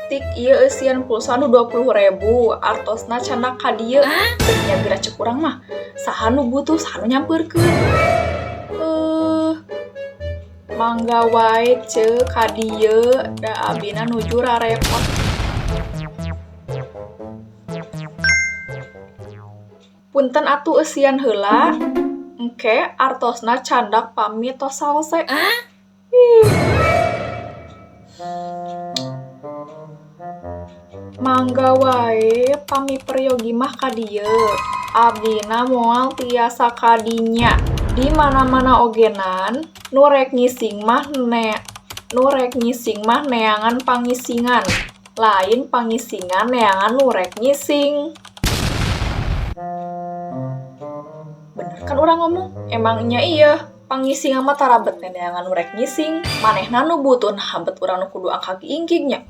Plastik ieu eusian pulsa nu 20.000, artosna candak ka dieu. Teu nya geura ceuk urang mah. Saha nu butuh, saha nu nyampeurkeun. Mangga wae ceu ka dieu, da abina nuju rarepot. Punten atuh eusian heula. Engke artosna candak pami tos salse. Ih. Mangga wae pami peryogi mah ka dieu. Abdina moal tiasa ka dinya. Di mana-mana ogenan, nu rek ngising mah nu rek ngising mah neangan pangisingan. Lain pangisingan neangan nu rek ngising. Bener kan urang ngomong? Emangnya iya, pangisingan mah tarabet neangan nu rek ngising. Manehna nu butuh nah bet urang nu kudu angkak ingkingnya.